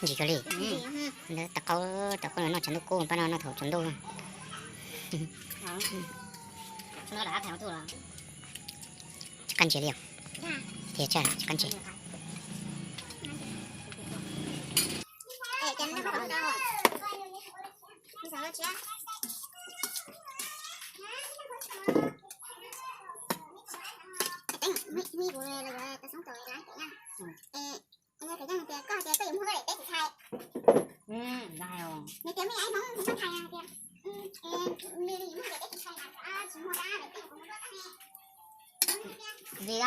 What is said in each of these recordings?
Ntsim kawg li. Tau qaub, tau qaub noj tshav ntuj kub, pab no noj thaum tsaus ntuj. Tsis qab ntses li os. Tiag tshaj, tsis qab ntses. Vim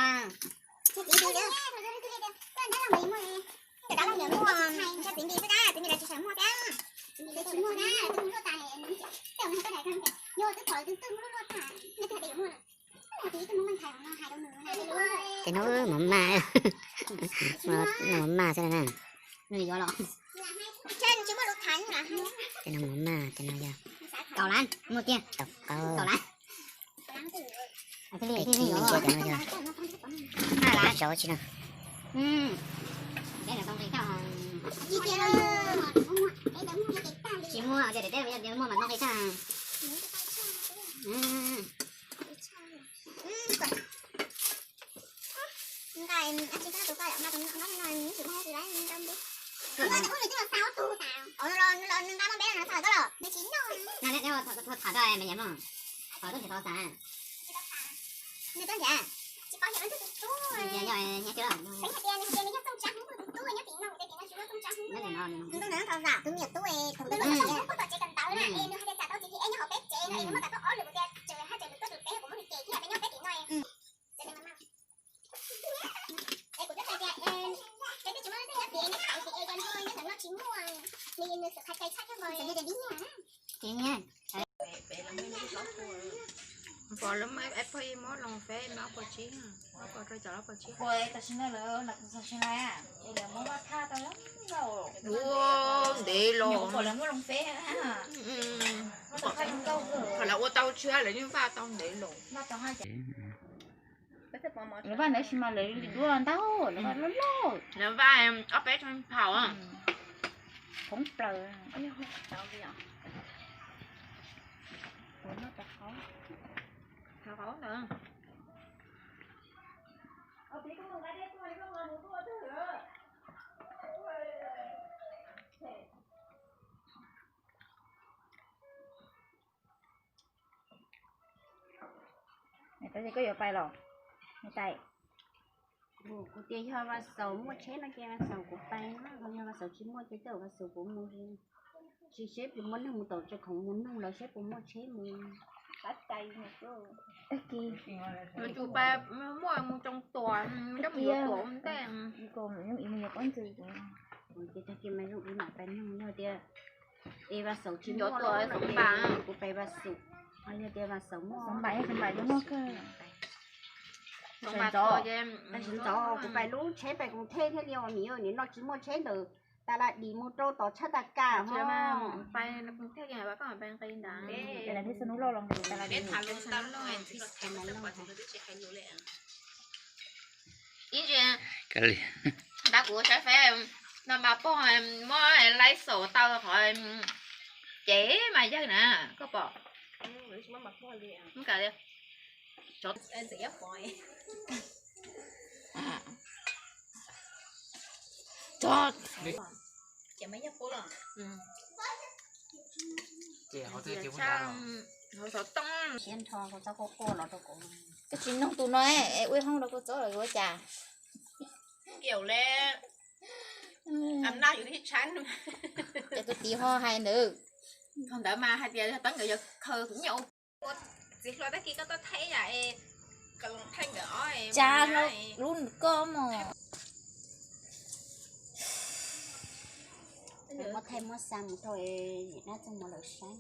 Tej no mov maj, mov maj xwb na. Tej no mov maj, tej no yog tau qaub. Tsis no. Tsis muaj, muaj mas tau nqi tag. Tham tau mas yam mog, tham tau tsis tau xav. Pom lawv muaj ib pog ib muab loo feb ob puas tsib, ob puas rau caum ob puas tsib. Ua ntev los, qhov lawv ua tau tshiab lawv yeej vaj tau ntev los. Lawv vaj ntawd tsis mas lawv li duab ntau, lawv vaj loj loj. Lawv vaj ob peb trăm phaus. Phoob plaws. Niam tais, koj yuav pais los? Niam tais, kuv tias yog Vas Xaum muaj tsheb no ces Vas Xaum kuv pais na, yog Vas Xaum tsis muaj ces tej zaum Vas Xaum kuv mus tsis, seb puas muaj neeg mus tom tsev khoom mus nug lawv seb puas muaj tsheb mus. Tag kis, kuv pais muaj mus tsoo tuam, coj mus yuav tuam ua ntej. Ces tag kis mas zoo kuv mam pais nug, yog tias es Vas Xaum tsis muaj, kuv pais Vas Xaum, yog tias Vas Xaum muaj, Xaum Npais, Xaum Npais muaj kawg. Ntxov, ntxov kuv pais lub tsheb pais Koos Thej thiaj li os, nws noj tsis muaj tsheb ntawm tas las dim mus rau tom tshaj tas kas ho. Ib ntsis ntawd kuv saib feb no mas pog muab laib xaum tau qhov cev mas yawg na, koj pom? Koj tsis nug tus no, ua hoob rau koj txob lawm ua cas? Ces tus tij ho hais ntawd. Thaum ntawd mas hais tias yog Teeb nkawd yog khaws kuv nyiaj ua, txiv hluas tag kis koj tuaj thaij yam es, tsa lub koj mos. Muab thaij muab xa mus rau dab txog mus lawm saib.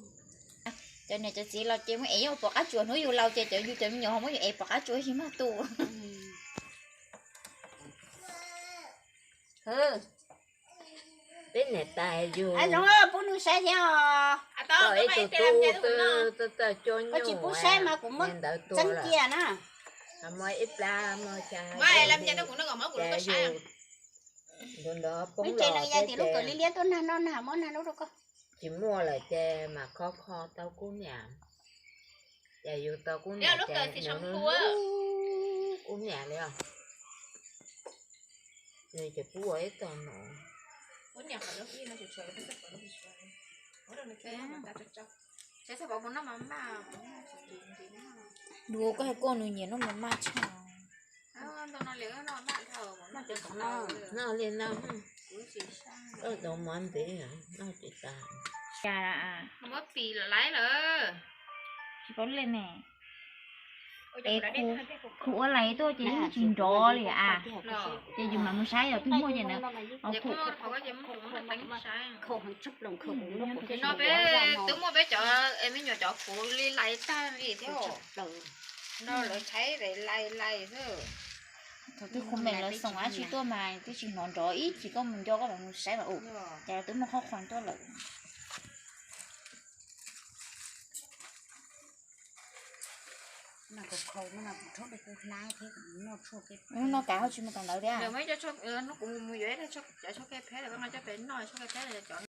Cov niam cov txiv los ces muab ev ua pom qab tsuas, hnub yus laus ces cov yus cov me nyuam ho muab yus ev pom qab tsuas tsis mag tus. Peb niam tais yug, pub nws saib thiab os. Koj ib tug tub txawj cua nyuj, ntawd tua lawm. Muaj ib plab muaj xya, ces yug ntawd poob los, lub kawm liab liab tuaj nag noj nag muab nag lub rau koj. Tsis muaj lawm ces mam kho kho tau kuv niam. Ces yug tau kuv niam ces nws hlub kuv niam li os. Nws ces pub ua ib tog no. Dua koj hais koj nws nyiam noj mas maj tshaj. Noj li no, noj tsis tas. Cas muab pis lawm laiv lawm. Tsis paub li ne. Es khu ua lais tuaj ces yeej tsis nrov li a. Ces yus mam mus saib yog twg muaj ces na. No peb twb muaj peb cov me nyuam cov khuv li lais tag li thiab. No lawv tshaib lais lais xwb. Thaum twg khu me lawv xoom dab tsi tuaj mas twb tsis hnov nrov ib chim, koj mus nco koj mam mus saib mas ua cas twb muaj qhov qhov tuaj lawm. No kav ho tsis mus tom ntawd thiab.